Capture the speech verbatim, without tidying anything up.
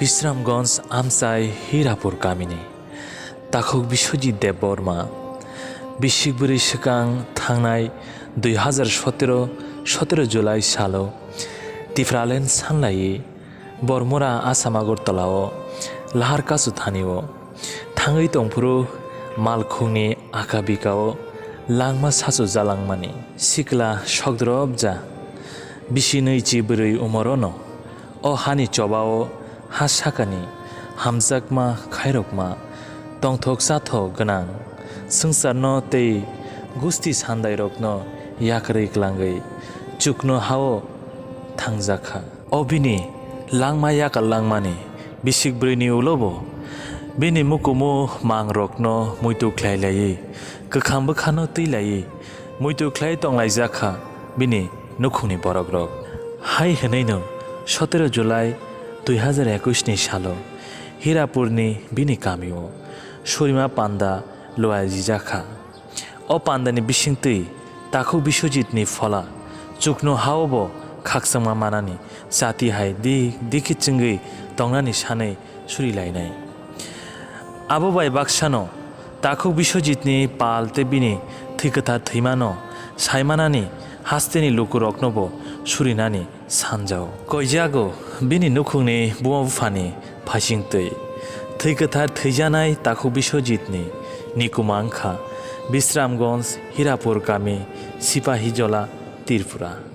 Bisramganj amchai Hirapur kamini takhuk Biswajit Debbarma. Bisik bwrwi swkang thangnai dui hazar sotero, sotero July salo Tipraland sanlaiwi Bormura Assam Agartala-o lahar kasu thani-o thangwi tongphuru malkhungni aka bika-o langma sachu jalangmani sikla sokdrop ja bisi nwichi bwrwi umorono o hani choba-o ha sakani hamjakma khairokma tongthok chathok gwnang swngcharno tei gusti sandairokno yakarwi klangwi chukno ha-o thangjakha. O bini langma yakar langmani bisik bwrwini ulobo bini mukumu mangrokno muitu khlai laiwi, kwkham bwkhano twi laiwi muitu khlai tonglaijak kha bini nukhungni borokrok. Hai hwnwino sotero July dui hazar ekush ni salo Hirapurni bini kamio surima panda luaijak kha. O pandani bisingtwi takhuk Biswajitni phola chukno ha-o bo khakchangma manani chati hai di dikhi chwngwi tongnani sanwi suri lainai. Abo bai baksano takhuk Biswajitni pal tei bini thwi kwthar thwimano saimanani hasteni lukuroknobo surinani sanjao. Koijago bini nukhungni buma buphani phaisingtwi. Thwi kwthar thwijanai takhuk Biswajitni nikuma wngkha Bisramganj Hirapur kami Sipahijola, Tripura.